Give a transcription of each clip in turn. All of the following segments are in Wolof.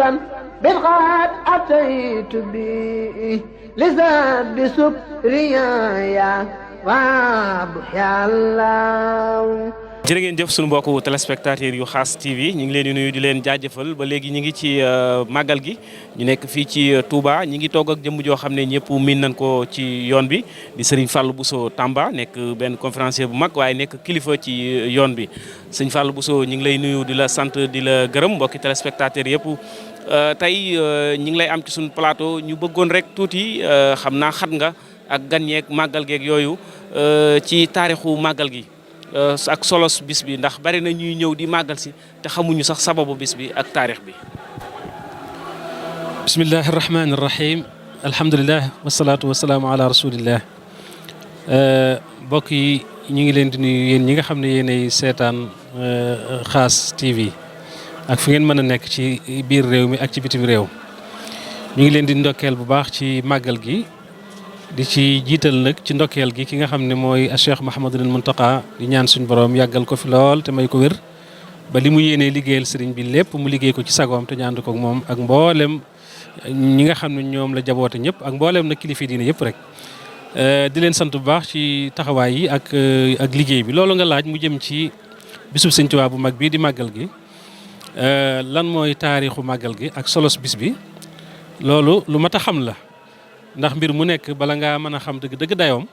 أنسا بالغاد أتيت به لزاد بسكريا وابحي الله. jërë ngeen jëf suñu mbokku téléspectateurs yu Khass TV ñu ngi leen di nuyu di leen jaajëfal ba léegi ñu ngi ci màggal gi ñu nekk fii ci Touba ñu ngi toog ak jëmm joo xam ne ñëpp miin nañ ko ci yoon bi di Serigne Fallou Bousso Tamba nekk benn conférencier bu mag waaye nekk kilifa ci yoon bi sëñ Fallou Bousso ñu ngi lay nuyu di la sant di la gërëm mbokki téléspectateurs yëpp tey ñu ngi lay am ci suñu plateau ñu bëggoon rek tuuti xam naa xat nga ak gan yeeg màggal geeg yooyu ci taarixu màggal gi. ak solos bis bi ndax bari na ñuy ñëw di màggal si te xamuñu sax sababu bis bi ak taarix bi. bismillahi irrahmani irrahim alhamdulilah wasalaatu wasalaamu ala rasulillah mbokk yi ñu ngi leen di nuyu yéen ñi nga xam ne yéenay seetaan Khass TV ak fu ngeen mën a nekk ci biir réew mi ak ci bitim réew ñu ngi leen di ndokkeel bu baax ci màggal gi di ci jiital nag ci ndokkeel gi ki nga xam ne mooy Cheikh Mouhamadul Mountakha di ñaan suñu borom yàggal ko fi lool te may ko wér ba li mu yéenee liggéeyal sëriñ bi lépp mu liggéey ko ci sagoom te ñaan ko ak moom ak mboolem ñi nga xam ne ñoom la jaboote ñëpp ak mboolem nag kilifa diine yëpp rek. di leen sant bu baax ci taxawaay yi ak liggéey bi loolu nga laaj mu jëm ci bisub Sëñ Tuubaa bu mag bii di màggal gi lan mooy taarixu màggal gi ak solos bis bi loolu lu mat a xam la. ndax mbir mu nekk bala ngaa mën a xam dëgg dayoom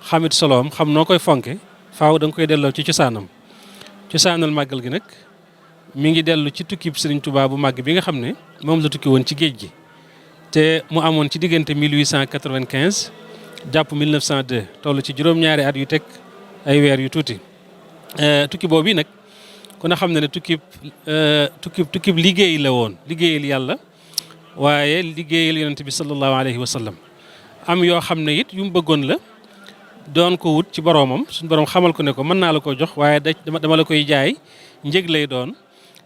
xamit soloom xam noo koy fonke faaw da nga koy delloo ci cosaanam cosaanal màggal gi nag mi ngi dellu ci tukkib Sëriñ Tuubaa bu màgg bi nga xam ne moom la tukki woon ci géej gi te mu amoon ci diggante 1895 jàpp 1902 toll ci juróom-ñaari at yu teg ay weer yu tuuti tukki boobu nag ku ne xam ne tukkib liggéey la woon liggéeyal yàlla waaye liggéeyal yonent bi sallallahu alayhi wa sallam am yoo xam ne it yu mu bëggoon la doon ko wut ci boroomam suñu boroom xamal ko ne ko mën naa la ko jox waaye dama la koy jaay njëg lay doon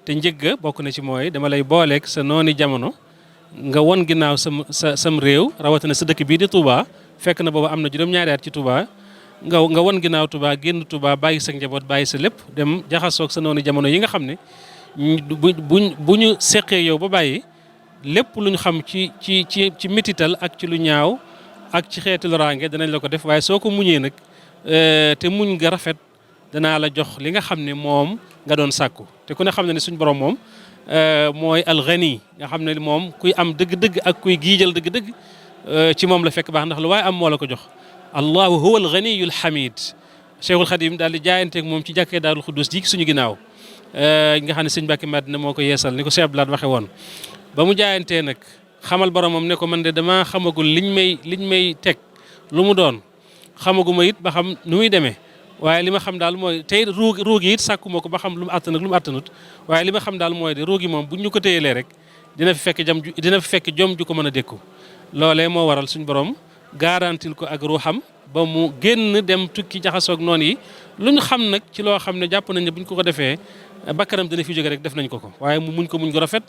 te njëg ga bokk na ci mooy dama lay booleeg sa nooni jamono nga won ginnaaw sam réew rawatina sa dëkk bii di Touba fekk na booba am na juróom-ñaari at ci Touba nga won ginnaaw Touba génn Touba bàyyi sa njaboot bàyyi sa lépp dem jaxasoog sa nooni jamono yi nga xam ne bu ñu seqee yow ba bàyyi lépp lu ñu xam ci mitital ak ci lu ñaaw ak ci xeeti loraange danañ la ko def waaye soo ko muñee nag te muñ nga rafet danaa la jox li nga xam ne moom nga doon sàkku te ku ne xam ne ne suñ borom moom mooy alxani nga xam ne moom kuy am dëgg-dëgg ak kuy giijal dëgg-dëgg ci moom la fekk baax ndax lu waaye am moo la ko jox allahu huwa alganiyul hamid Cheikhul Khadim daal di jaayanteeg moom ci jàkkee Daarul Xuddus ji suñu ginnaaw nga xam ne sëñ Mbàkke Madina moo ko yeesal ni ko Cheikh Abdoulaye waxe woon ba mu jaayantee nag xamal boromam ne ko man de dama xamagul liñ may teg lu mu doon xamaguma it ba xam nu muy demee waaye li ma xam daal mooy tey ruugi it sàkkuma ko ba xam lu mu àttan ak lu mu àttanut waaye li ma xam daal mooy de ruugi moom buñ ñu ko téyelee rek dina fi fekk jom ju ko mën a dékku loolee moo waral suñ borom garantil ko ak ruuxam ba mu génn dem tukki jaxasoog noonu yi lu ñu xam nag ci loo xam ne jàpp nañ ne buñ ko defee bakkanam dina fi jóge rek def nañ ko waaye mu muñ ko rafet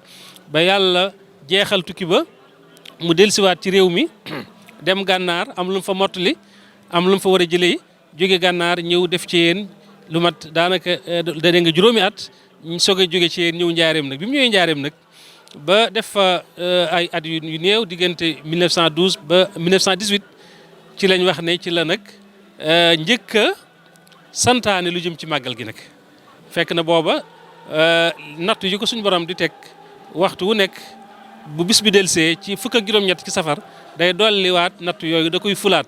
ba yàlla jeexal tukki ba mu dellusiwaat ci réew mi dem gànnaar am lu mu fa mottali am lu mu fa war a jëlee jóge gànnaar ñëw def ci yéen lu mat daanaka da nga juróomi at soog a jóge ci yéen ñëw njaareem nag bi mu ñëwee njaareem nag ba def fa ay at yu néew diggante 1912 ba 1918 ci lañ wax ne ci la nag njëkk a santaane lu jëm ci màggal gi nag fekk na booba nattu yi ko suñu borom di teg waxtu wu nekk bu bis bi delsee ci fukk ak juróom-ñett ci safar day dolliwaat nattu yooyu da koy fulaat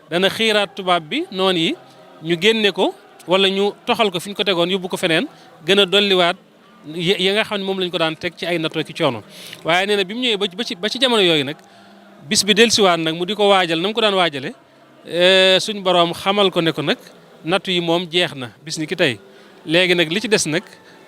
dana xiiraat tubaab bi noonu yi ñu génne ko wala ñu toxal ko fi ñu ko tegoon yóbbu ko feneen gën a dolliwaat yi nga xam ne moom lañ ko daan teg ci ay nattoo ki coono waaye nee na bi mu ñëwee ba ci jamono yooyu nag bis bi dellusiwaat nag mu di ko waajal na mu ko daan waajale suñ borom xamal ko ne ko nag nattu yi moom jeex na bis ni ki tey léegi nag li ci des nag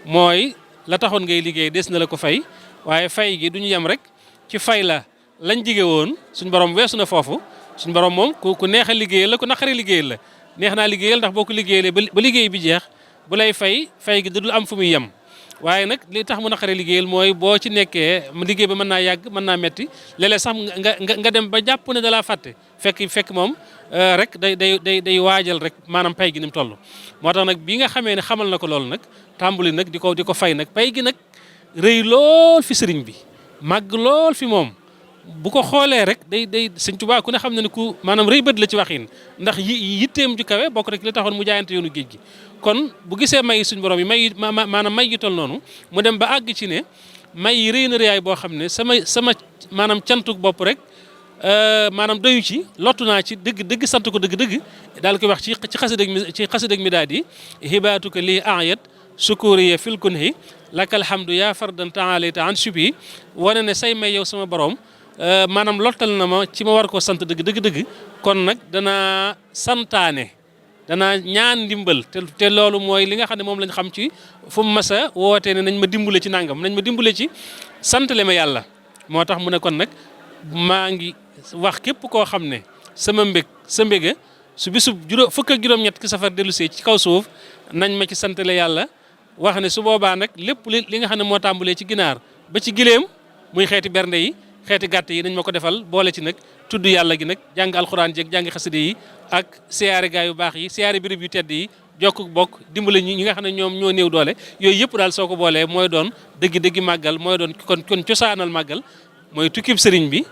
mooy la taxoon ngay liggéey des na la ko fay waaye fay gi du ñu yem rek ci fay la lañ jige woon suñ borom weesu na foofu suñ borom moom ku neex a liggéeyal la ku naqaree liggéeyal la neex naa liggéeyal ndax boo ko liggéeyalee ba liggéey bi jeex bu lay fay gi dudul am fu muy yem waaye nag li tax mu naqaree liggéeyal mooy boo ci nekkee liggéey ba mën naa yàgg mën naa metti léeg-léeg sax nga dem ba jàpp ne da laa fàtte fekk moom rek day waajal rek maanaam pay gi ni mu toll moo tax nag bi nga xamee ne xamal na ko loolu nag tàmbali nag di ko fay nag pay gi nag rëy lool fi sëriñ bi màgg lool fi moom bu ko xoolee rek day Sëñ Tuubaa ku ne xam na ne ku maanaam rëy bët la ci waxin ndax yitteem ju kawe bokk rek li taxoon mu jaayante yoonu géej gi kon bu gisee may suñ borom yi maanaam may gi tol noonu mu dem ba àgg ci ne may yi rëy na rëyaay boo xam ne sama maanaam cantuk bopp rek maanaam doyu ci lottu naa ci dëgg sant ko dëgg daal koy wax ci xasideg mi daal di hibaatuka lii ayat sukuriya fil kunhi lakal hamdu yaa fardan taalayta an subi wane ne say may yow sama borom maanaam lottal na ma ci ma war koo sant dëgg kon nag danaa santaane danaa ñaan ndimbal te loolu mooy li nga xam ne moom lañ xam ci fu mu mas a wootee ne nañ ma dimbale ci nangam nañ ma dimbale ci santale ma yàlla moo tax mu ne kon nag maa ngi wax képp koo xam ne sama sa mbéga su bisub fukk ak juróom-ñett ki safar dellusee ci kaw suuf nañ ma ci santale yàlla wax ne su boobaa nag lépp li nga xam ne moo tàmbalee ci ginaar ba ci gileem muy xeeti bernde yi xeeti gàtt yi nañ ma ko defal boole ci nag tudd yàlla gi nag jàng alxuraan jeeg jàng xaside yi ak siyaare gaa yu baax yi siyaare béréb yu tedd yi jokk bokk dimbale ñi nga xam ne ñoom ñoo néew doole yooyu yëpp daal soo ko boolee mooy doon dëggi màggal mooy doon kon cosaanal màggal mooy tukkib sëriñ bi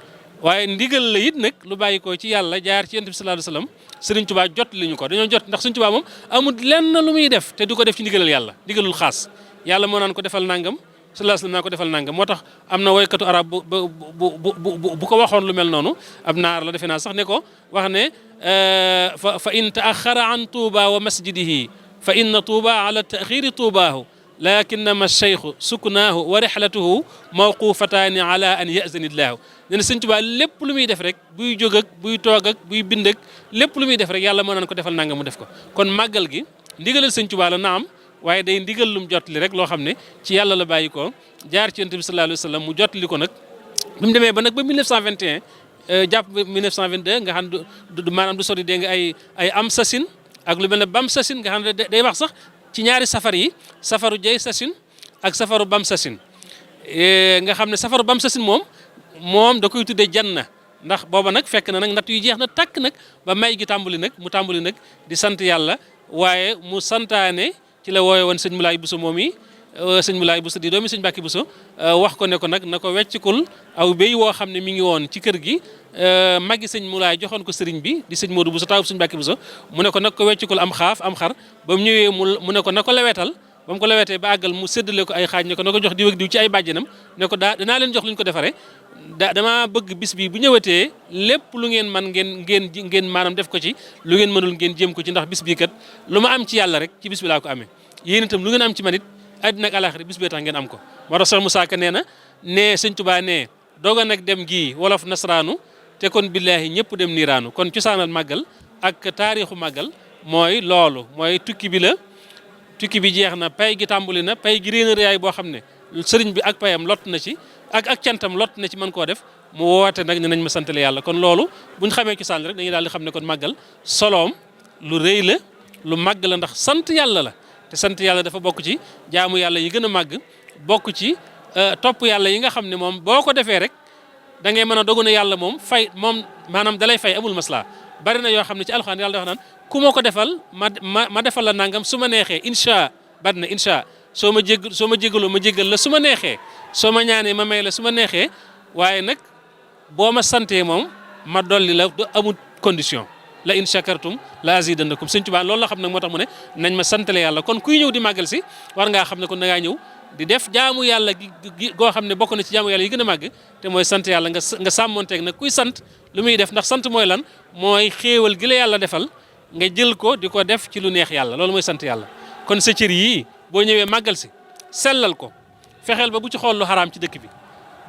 waaye ndigal la it nag lu bàyyi ko ci yàlla jaar ci yonent bi sallallahu alayhi wasallam sëriñ Tuubaa jot li ñu ko dañoo jot ndax sëriñ Tuubaa moom amul lenn lu muy def te du ko def ci ndigalal yàlla ndigalul xaas yàlla moo naan ko defal nangam sallallahu alayhi wasallam naa ko defal nangam moo tax am na woykatu arab bu ko waxoon lu mel noonu ab naar la defe naa sax ne ko wax ne fa in taaxara an tuuba wa masjidihi fa inna tuuba ala taxiri tuubaahu lakinnama cheikhu suknaahu wa rexlatuhu mawqufataani ala an yazanillaahu nee na sëñ Tuubaa lépp lu muy def rek buy jóg ak buy toog ak buy bind ak lépp lu muy def rek yàlla moo naan ko defal nanga mu def ko kon màggal gi ndigalal sëñ Tuubaa la naam waaye day ndigal lum jotli rek loo xam ne ci yàlla la bàyyi ko jaar ci yonent bi sallallahu alayhi wa sallam mu jotli ko nag bi mu demee ba nag ba 1921 jàpp 1922 nga xam du maanaam du sori dégg nga ay am sasin ak lu mel ne bam sasin nga xam ne day wax sax ci ñaari safar yi safaru jay sasin ak safaru bam sasin nga xam ne safaru bam sasin moom da koy tuddee janna ndax booba nag fekk na nag natt yu jeex na tàkk nag ba may gi tàmbali nag di sant yàlla waaye mu santaane ci la wooye woon sëñ Moulay Bousso moom yi sëñ Moulay Bousso di doomi sëñ Mbàkke Bousso wax ko ne ko nag na ko weccikul aw béy woo xam ne mi ngi woon ci kër gi magi sëñ Moulay joxoon ko sëriñ bi di sëñ Modou Bousso taw sëñ Mbàkke Bousso mu ne ko nag ko weccikul am xar ba mu ñëwee mu ne ko na ko lewetal ba mu ko lewetee ba àggal mu séddale ko ay xaaj ne ko na ko jox diw ak diw ci ay bàjjenam ne ko danaa leen jox lu ñu ko defaree dama bëgg bis bi bu ñëwatee lépp lu ngeen man ngeen maanaam def ko ci lu ngeen mënul ngeen jéem ko ci ndax bis bii kat lu ma am ci yàlla rek ci bis bi laa ko amee yéen itam lu ngeen am ci man it àddina ak àllaaxira bis bee tax ngeen am ko moo tax Cheikh Moussa Ka nee na ne sëñ Tuubaa ne doga nag dem gii wolof nasraanu te kon billaahi ñëpp dem niiraanu kon cosaanal màggal ak taarixu màggal mooy loolu mooy tukki bi jeex na pay gi tàmbali na pay gi réen a réyaay boo xam ne sëriñ bi ak payam lott na ci ak cantam lott na ci mën koo def mu woote nag ne nañ ma santale yàlla kon loolu buñ xamee cosaan rek dañuy daal di xam ne kon màggal soloom lu rëy la lu màgg la ndax sant yàlla la te sant yàlla dafa bokk ci jaamu yàlla yi gën a màgg bokk ci topp yàlla yi nga xam ne moom boo ko defee rek da ngay mën a dogu ne yàlla moom maanaam dalay fay amul masla bari na yoo xam ne ci alxuraan yàlla dafa naan ku ma ko defal ma defal la nangam su ma neexee insha bari na insha soo ma jégaloo ma jégal la su ma neexee soo ma ñaanee ma may la su ma neexee waaye nag boo ma santee moom ma dolli la du amul condition la in shakartum la azidannakum sëñ Tuubaa loolu la xam nag moo tax mu ne nañ ma santale yàlla kon kuy ñëw di màggal si war ngaa xam ne kon da ngaa ñëw di def jaamu yàlla gi goo xam ne bokk na ci jaamu yàlla yi gën a màgg te mooy sant yàlla nga sàmmonteeg nag kuy sant lu muy def ndax sant mooy lan mooy xéewal gi la yàlla defal nga jël ko di ko def ci lu neex yàlla loolu mooy sant yàlla kon sa cër yii boo ñëwee màggal si sellal ko fexeel ba bu ci xool lu xaraam ci dëkk bi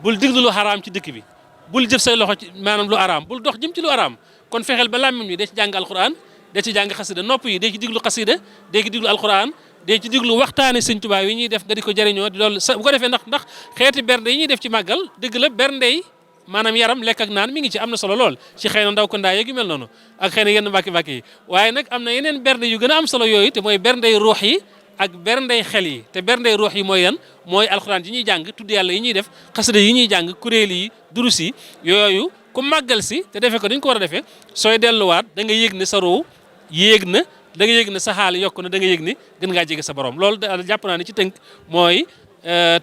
bul diglu lu xaraam ci dëkk bi bul jëf say loxo ci maanaam lu araam bul dox jëm ci lu araam kon fexeel ba làmmiñ bi dee ci jàng alquran dee ci jàng xasida nopp yi dee ci diglu xasida dee ci diglu alquran dee ci diglu waxtaane sëñ Tuubaa yi ñuy def nga di ko jëriñoo di loolu bu ko defee ndax xeeti bernde yi ñuy def ci màggal dëgg la bernde yi maanaam yaram lekk ak naan mi ngi ci am na solo lool ci xëy na ndaw ko ndaa yeeg yu mel noonu ak xëy na yenn mbàkki yi waaye nag am na yeneen bernde yu gën a am solo yooyu te mooy berndey ruux yi ak berndey xel yi te berndey ruux yi mooy yan mooy alxuraan yi ñuy jàng tudd yàlla yi ñuy def xasida yi ñuy jàng kuréel yi durus yi yooyu ku màggal si te defee ko dañ ko war a defee sooy delluwaat da nga yëg ne sa ruu yéeg na da nga yëg ne sa xaal yokku na da nga yëg ne gën ngaa jege sa borom loolu daal jàpp naa ne ci tënk mooy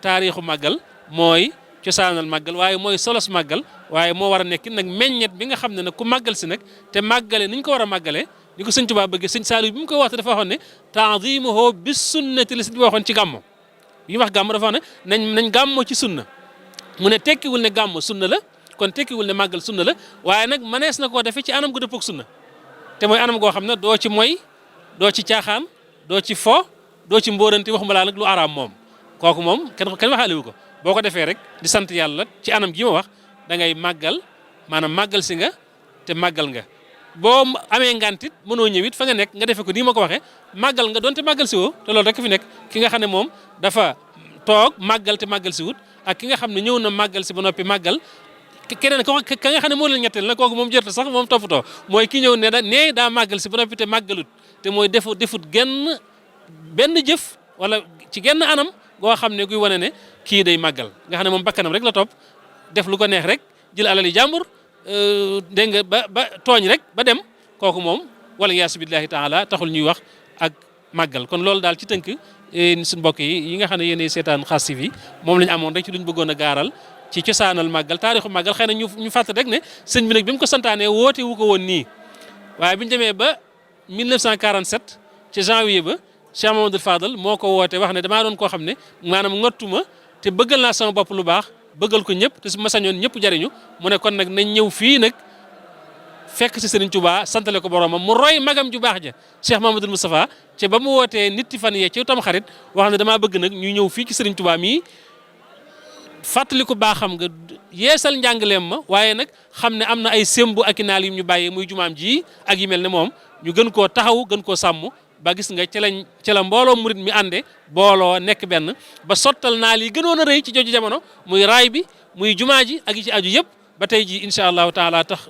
taarixu màggal mooy cosaanal màggal waaye mooy solos màggal waaye moo war a nekk nag meññet bi nga xam ne nag ku màggal si nag te màggale ni ñu ko war a màggalee ni ko sëñ Tuubaa bëggee sëñ Saliou bi mu koy waxte dafa waxoon ne ta'zimuhu bis sunnati la sëñ bi waxoon ci gàmmo yi wax gàmmo dafa wax ne nañ gàmmo ci sunna mu ne tekkiwul ne gàmmo sunna la kon tekkiwul ne màggal sunna la waaye nag mënees na koo defee ci anam gu dëppook sunna te mooy anam goo xam ne doo ci moy doo ci caaxaan doo ci fo doo ci mbóorante waxuma laa nag lu araam moom kooku moom kenn waxaale wu ko boo ko defee rek di sant yàlla ci anam gi ma wax da ngay màggal maanaam màggal si nga te màggal nga boo amee ngantit mënoo ñëwit fa nga nekk nga defee ko nii ma ko waxee màggal nga doonte màggal si woo te loolu rek fi nekk ki nga xam ne moom dafa toog màggal te màggal si wut ak ki nga xam ne ñëw na màggal si ba noppi màggal keneen ka nga xam ne moo leen ñetteel la kooku moom jërta sax moom toppatoo mooy ki ñëw ne daa màggal si ba noppi te màggalut te mooy defut benn jëf wala ci genn anam goo xam ne guy wane ne kii day màggal nga xam ne moom bakkanam rek la topp def lu ko neex rek jël alali jàmbur dégg nga ba tooñ rek ba dem kooku moom wala yaasu billahi taala taxul ñuy wax ak màggal kon loolu daal ci tënk suñu mbokk yi nga xam ne yéenay seetaan Khass TV moom la ñu amoon rek ci luñ bëggoon a gaaral ci cosaanal màggal taarixu màggal xëy na ñu fàttali rek ne sëñ bi nag bi mu ko santaanee woote wu ko woon nii waaye bi ñu demee ba 1947 ci janvier ba Cheikh Mamadou Fadal moo ko woote wax ne damaa doon koo xam ne maanaam ngottuma te bëggal naa sama bopp lu baax bëggal ko ñëpp te su ma sañoon ñëpp jariñu mu ne kon nag nañ ñëw fii nag fekk si Serigne Touba santale ko boromam mu roy magam ju baax ja Cheikh Mamadou Moustapha te ba mu wootee nitti fan yee ci tam xarit wax ne damaa bëgg nag ñu ñëw fii ci Serigne Touba mii fàttali ko baaxam nga yeesal njàngaleem ma waaye nag xam ne am na ay sémbu ak i naal yu ñu bàyyee muy jumaam ji ak yi mel ne moom ñu gën koo taxaw gën koo sàmm ba gis nga ci la mbooloo murit mi ànde booloo nekk benn ba sottal naal yi gënoon a rëy ci jooju jamono muy raay bi muy jumaa ji ak yi ci aju yëpp ba tey ji incha allahu taala tax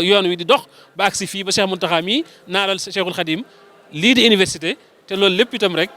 yoon wi di dox ba agsi fii ba Cheikh Mountakha mii naalal Cheikhul Khadim lii di université te loolu lépp itam rek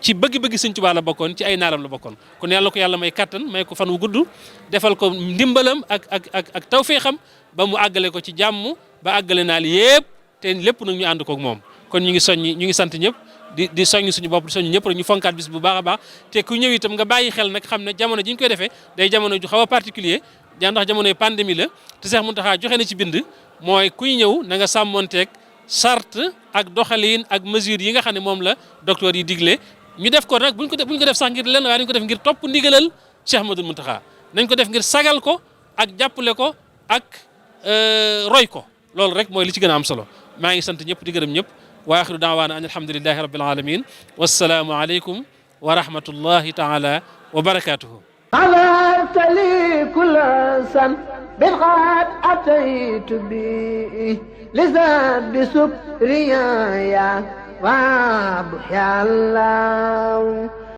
ci bëgg-bëgg Sëñ Tuubaa la bokkoon ci ay naalam la bokkoon kon yàlla ko yàlla may kattan may ko fan wu gudd defal ko ndimbalam ak tawféexam ba mu àggale ko ci jàmm ba àggale naal yëpp te lépp nag ñu ànd koog moom kon ñu ngi sant ñëpp di soññ suñu bopp di soññ ñëpp rek ñu fonkaat bis bu baax a baax te ku ñëw itam nga bàyyi xel nag xam ne jamono ji ñu koy defee day jamono ju xaw a particulier ndax jamonoy pandémie la te Cheikh Mountakha joxe na ci bind mooy kuy ñëw na nga sàmmonteeg charte ak doxalin ak mesure yi nga xam ne moom la docteur yi digle ñu def ko nag buñ ko def sax ngir lenn waaye dañ ko def ngir topp ndigalal Cheikh Ahmadou Mountakha nañ ko def ngir sagal ko ak jàppale ko ak roy ko loolu rek mooy li ci gën a am solo maa ngi sant ñëpp di gërëm ñëpp wa axiru daawaana an alhamdulillahi rabbil alamin wassalaamu aleykum wa rahmatullahi taala wa barakatuhu غفرت لي كل سن بالغاد أتيت به لزاد بسكريا يا وابح يا الله